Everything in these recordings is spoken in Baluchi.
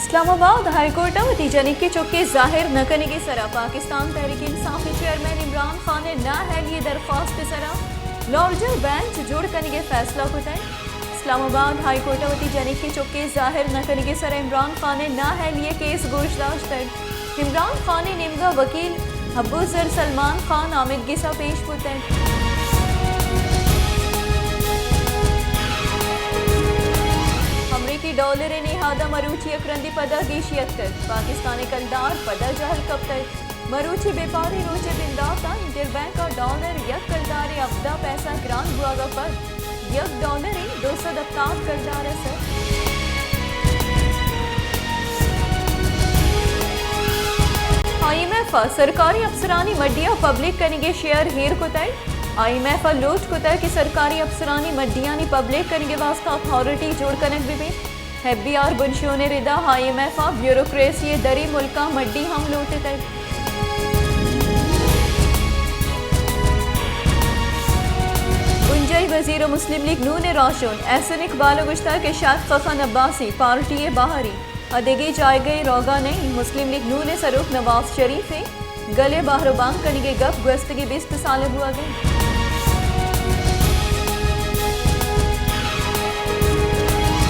اسلام آباد ہائی کورٹ ءَ وتی جنک ءِ چک ءِ ظاہر نہ کنگ ءِ سرا پاکستان تحریک انصاف ءِ چیئرمین عمران خان ءِ نااہلی ءِ درخواست ءِ سرا لارجر بینچ جوڑ کنگ ءِ فیصلہ کتگ۔ اسلام آباد ہائی کورٹ ءَ وتی جنک ءِ چک ءِ ظاہر نہ کنگ ءِ سرا عمران خان ءِ نااہلی ءِ کیس گوش داشتگ۔ عمران خان ءِ نیمگ ءَ وکیل ابوذر سلمان خان آمدگس ءَ پیش بوتگ۔ امریکی ڈالر ءِ نہاد ءَ مروچی یک رندے پدا گیشی اتکگ۔ پاکستان ءِ کلدار پدا جہل کپتگ۔ مروچی بیپاری روچ ءِ بندات ءَ انٹر بینک ءَ ڈالر یک کلدارے ہبدہ پیسہ گران بوگ ءَ پد یک ڈالرے دو سد ہپتاد کلدار ءَ سر۔ آئی ایم ایف ءَ سرکاری افسرانی مڈی ءَ پبلک کنگ ءِ شیئر ایر کتگ۔ آئی ایم ایف ءَ لوٹ کتگ کہ سرکاری افسرانی مڈیانی پبلک کنگ ءِ واستہ اتھارٹی جوڑ کنگ بہ بیت۔ ایف بی آر بنشون ءِ ردا آئی ایم ایف ءَ بیوروکریسی ءِ دری ملکاں مڈی ہم لوٹتگ۔ بنجاہی وزیر ءُ مسلم لیگ نون ءِ راہشون احسن اقبال ءَ گوشتگ کہ شیخ خخن عباسی پارٹی ءِ بہر ایں ءُ دگہ جاگہے روگ ءَ نہ ایں۔ مسلم لیگ نون ءِ سروک نواز شریف ءِ گل ءِ بہر ءُ بانگ کنگ ءِ گپ گوستگیں بیست سال ءَ بوگ ءَ اِنت۔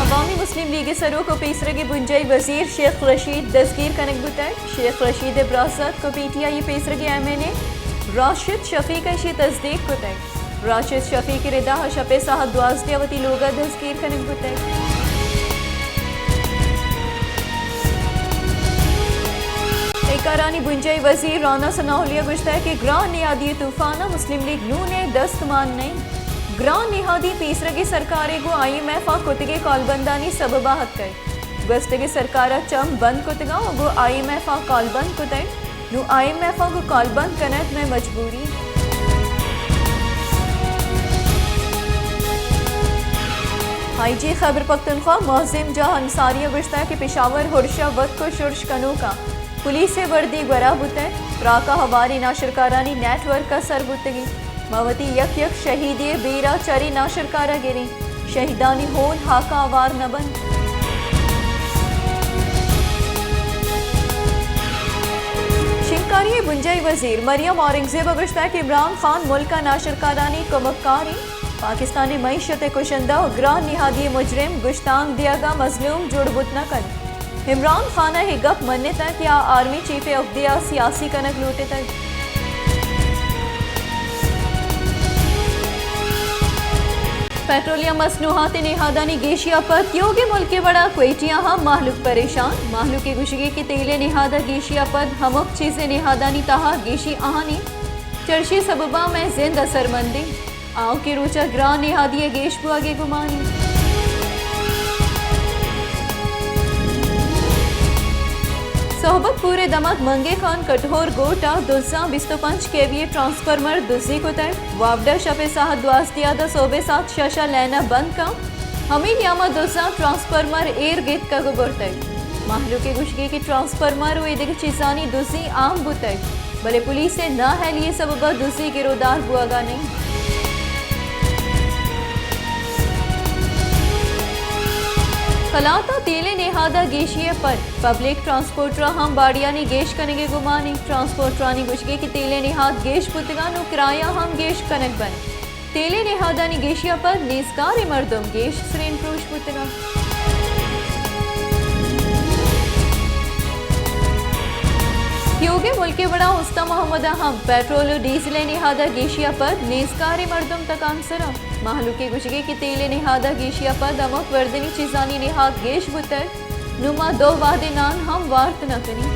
عوامی مسلم لیگ ءِ سروک ءُ پیسرگیں بنجاہی وزیر شیخ رشید دزگیر کنگ بوتگ۔ شیخ رشید ءِ براسک ءُ پی ٹی آئی ءِ پیسرگیں ایم این اے راشد شفیق ءَ ایشی ءِ تصدیق کتگ۔ راشد شفیق ءِ ردا ءَ شپ ءِ ساعت دوازدہ ءَ وتی لوگ ءَ دزگیر کنگ بوتگ۔ اے کارانی بنجاہی وزیر رانا ثناء اللہ ءَ گوشتگ کہ گران نہادی ءِ طوفان ءَ مسلم لیگ نون ءِ دست مان نہ اِنت۔ گران نہادی پیسرگیں سرکار ءِ گوں آئی ایم ایف ءَ کتگیں کالبندانی سبب ءَ اتکگ۔ گوستگیں سرکار ءَ چم بند کتگ ءُ گوں آئی ایم ایف ءَ کالبند کتگ۔ نوں آئی ایم ایف ءَ گوں کالبند کنگ مئے مجبوری۔ آئی جی خیبر پختونخوا معظم جاہ انصاری ءَ گوشتگ کہ پشاور ہرش ءَ وت کش ہرش کنوکاں پولیس ءِ وردی گورا بوتگ۔ تراک ءَ ہواریں ناشرکارانی نیٹ ورک ءَ سر بوتگیں۔ ما وتی یک یک شہیدے ءِ بیر ءَ چرے ناشرکار ءَ گریں۔ شہیدانی ہون ہاک ءَ ہوار نہ بنت۔ شنگکاری ءِ بنجاہی وزیر مریم اورنگزیب ءَ گوشتگ کہ عمران خان ملک ءِ ناشرکارانی کمکار ایں۔ پاکستان ءِ معیشت ءِ کشندہ ءُ گران نہادی ءِ مجرم گشتانک دیگ ءَ مظلوم جوڑ بوت نہ کنت۔ عمران خان ءَ اے گپ منتگ کہ آ آرمی چیف ءِ عہدے ءَ سیاسی کنگ لوٹتگ۔ پیٹرولیم مصنوعات ءِ نہادانی گیشی ءَ پد تیوگیں ملک ءِ وڑا کوئٹہ ءَ ہم مہلوک پریشان۔ مہلوک ءِ گوشگ اِنت کہ تیل ءِ نہاد ءِ گیشی ءَ پد ہمک چیز ءِ نہادانی تہا گیشی آہانی چرشی سبب ءَ مئے زند اثرمند اِنت۔ آؤکیں روچ ءَ گران نہادی ءِ گیش بوگ ءِ گمان اِنت۔ صحبت پور ءِ دمگ منگے خان کٹہور گوٹ ءَ دزاں بیست ءُ پنچ کے وی ءِ ٹرانسفارمر دزی کتگ۔ وابڈا شپ ءِ ساعت دوازدہ ءَ داں صحب ءِ ساعت شش ءَ لین ءَ بند کنت۔ ہمے نیام ءَ دزاں ٹرانسفارمر ایر گیتکگ ءُ برتگ۔ مہلوک ءِ گوشگ اِنت کہ ٹرانسفارمر ءُ اے دگہ چیزانی دزی عام بوتگ، بلے پولیس ءِ نااہلی ءِ سبب ءَ دزی گرودار بوگ ءَ نہ اِنت۔ قلات ءَ تیل ءِ نہاد ءِ گیشی ءَ پد پبلک ٹرانسپورٹراں ہم باڑیانی گیش کنگ ءِ گمان اِنت۔ ٹرانسپورٹرانی گوشگ اِنت کہ تیل ءِ نہاد گیش بوتگ ءُ نوں کرایہ ہم گیش کنگ بنت۔ تیل ءِ نہادانی گیشی ءَ پد نیزگاریں مردم گیش سرین پروش بوتگ اَنت۔ تیوگیں ملک ءِ وڑا استان محمد ءَ ہم پیٹرول ءُ ڈیزل ءِ نہاد ءِ گیشی ءَ پد نیزگاریں مردم تکانسر اَنت۔ مہلوک ءِ گوشگ اِنت کہ تیل ءِ نہاد ءِ گیشی ءَ پد ہمک وردنی چیزانی نہاد گیش بوتگ۔ نوں ما دو وہدے نان ہم وارت نہ کنیں۔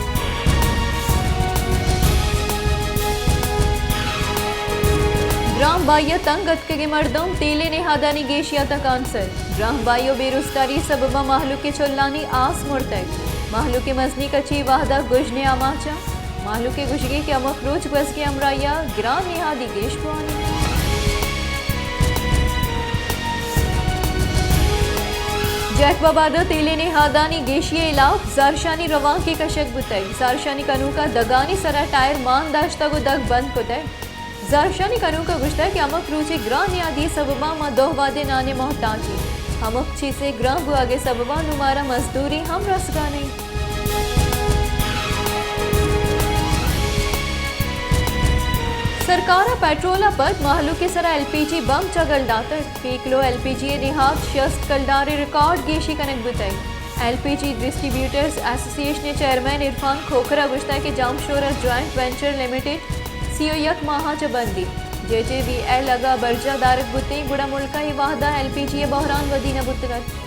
گران بہائی ءَ تنگ اتکگیں مردم تیل ءِ نہادانی گیشی ءَ تکانسر۔ گران بہائی ءُ بے روزگاری ءِ سبب ءَ مہلوک ءِ چلانی آس مرتگ۔ مہلوک ءِ مزنی کچی وہد ءَ گژن ءِ آماچ اَنت۔ مہلوک ءِ گوشگ اِنت کہ ہمک روچ گوزگ ءِ ہمراہی ءَ گران نہادی گیش بوان اِنت۔ جیکب آباد ءَ تیل ءِ نہادانی گیشی ءِ ہلاپ، زہرشانی روانکے کشگ بوتگ۔ زہرشانی کنوک ءَ دگانی سر ءَ ٹائر مان داشتگ ءُ دگ بند کتگ۔ زہرشانی کنوک ءَ گوشتگ کہ ہمک روچ ءِ گران نہادی ءِ سبب ءَ ما دو وہدے نان ءِ محتاج ایں۔ ہمک چیز ءِ گران بوگ ءِ سبب ءَ نوں مارا مزدوری ہم رسگ ءَ نہ اِنت۔ سرکار ءَ پیٹرول ءَ پد مہلوک ءِ سرا ایل پی جی بمب چگل داتگ۔ فی کلو ایل پی جی ءِ نہاد شست کلدار ءِ ریکارڈ گیشی کنگ بوتگ۔ ایل پی جی ڈسٹری بیوٹرز ایسوسی ایشن ءِ چیئرمین عرفان کھوکھر ءَ گوشتگ کہ جمشورہ جوائنٹ وینچر لمیٹڈ سی ءُ یک ماہ ءَ چہ بندیت۔ جے جے وی ایل اگاں برجاہ دارگ بوتیں گڑا ملک ءَ اے وہد ءَ ایل پی جی ءِ بحران ودی نہ بوتگ ات۔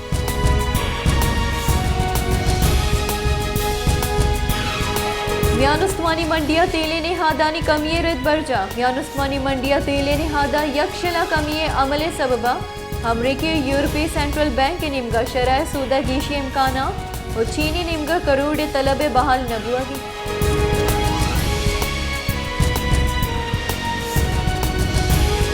میان استمانی منڈی ءَ تیل ءِ نہادانی کمی ءِ رد برجاہ۔ میان استمانی منڈی ءَ تیل ءِ نہاد ءَ یک شل ءَ کمی ءِ عمل ءِ سبب ءَ امریکی ءُ یورپی سینٹرل بینک ءِ نیمگ ءَ شرح ءِ سود ءِ گیشی امکان ءَ ءُ چینی نیمگ ءَ کروڑ ءِ طلب ءِ بحال نہ بوہگ ءَ۔